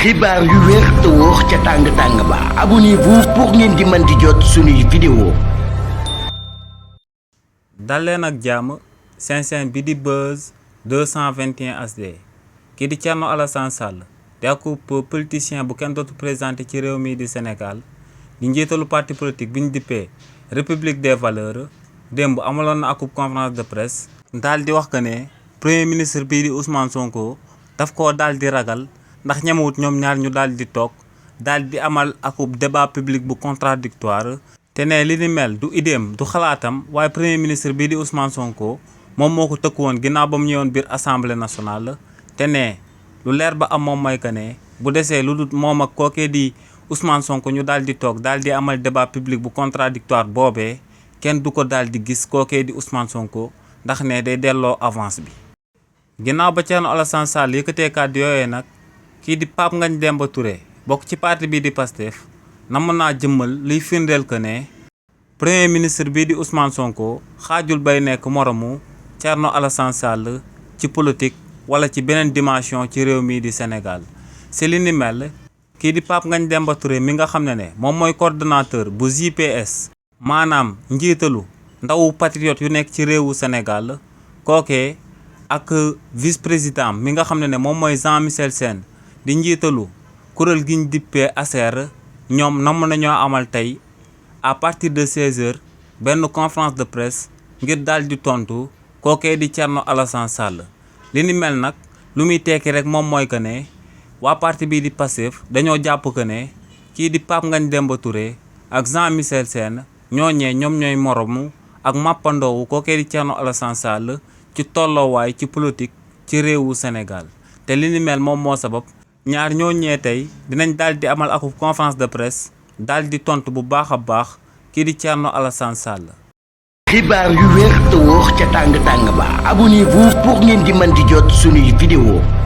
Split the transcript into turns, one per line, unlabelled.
xibaar yu wér te wóor ca tàng ba abonnez-vous pour ngeen di mën di jot suñuy vidéo.
dal leen ak jàmm seen bi di Buzz 221 HD kii di Thierno Alassane Sall di akub politicien bu kenn dootu présenté ci réew mi di Sénégal di njiitalu parti politique bi ñu dippee République des Valeurs démb amaloon na akub conférence de presse daal di wax que ne premier ministre bii di Ousmane Sonko daf koo daal di ragal ndax ñemewut ñoom ñaar ñu daal di toog daal di amal akub débat public bu contradictoire te ne li ni mel du idéem du xalaatam waaye premier ministre bii di Ousmane Sonko moom moo ko tëkku woon ginnaaw ba mu ñëwoon biir assemblée nationale te ne lu leer ba am moom mooy que ne bu desee lu dul moom ak kookee di Ousmane Sonko ñu daal di toog daal di amal débat public bu contradictoire boobee kenn du ko daal di gis kookee di Ousmane Sonko ndax ne day delloo avance bi. ginnaaw ba Thierno Alassane Sall yëkkatee kàddu yooyee nag kii di Pape Ngagne Demba Touré bokk ci parti bii di Pastef namm naa jëmmal luy firndeel que ne premier ministre bii di Ousmane Sonko xaajul bay nekk moromu Thierno Alassane Sall ci politique wala ci beneen dimension ci réew mii di Sénégal. si li ni mel kii di Pape Ngagne Demba Touré mi nga xam ne moom mooy coordonnateur bu JPS maanaam njiitalu ndawu patriote yu nekk ci réewu Sénégal kookee ak vice président mi nga xam ne moom mooy Jean Michel Sène di njiitalu kuréel gi ñu dippee ASER ñoom namm nañoo amal tey à partir de 16h benn conférence de presse ngir daal di tontu kookee di Thierno Alassane Sall. li ni mel nag lu muy tekki rek moom mooy que ne waa parti bii di Pastef dañoo jàpp que ne kii di Pape Ngagne Demba Touré ak Jean Michel Sène ñooñee ñoom ñooy moromu ak màppandoowu kookee di Thierno Alassane Sall ci tolloowaay ci politique ci réewu Sénégal te li ni mel moom moo sabab ñaar ñooñee tey dinañ daal di amal akub conférence de presse daal di tontu bu baax a baax kii di Thierno Alassane Sall.
xibaar yu wér te wóor ca tàng ba abonnez-vous pour ngeen di mën di jot suñuy vidéo.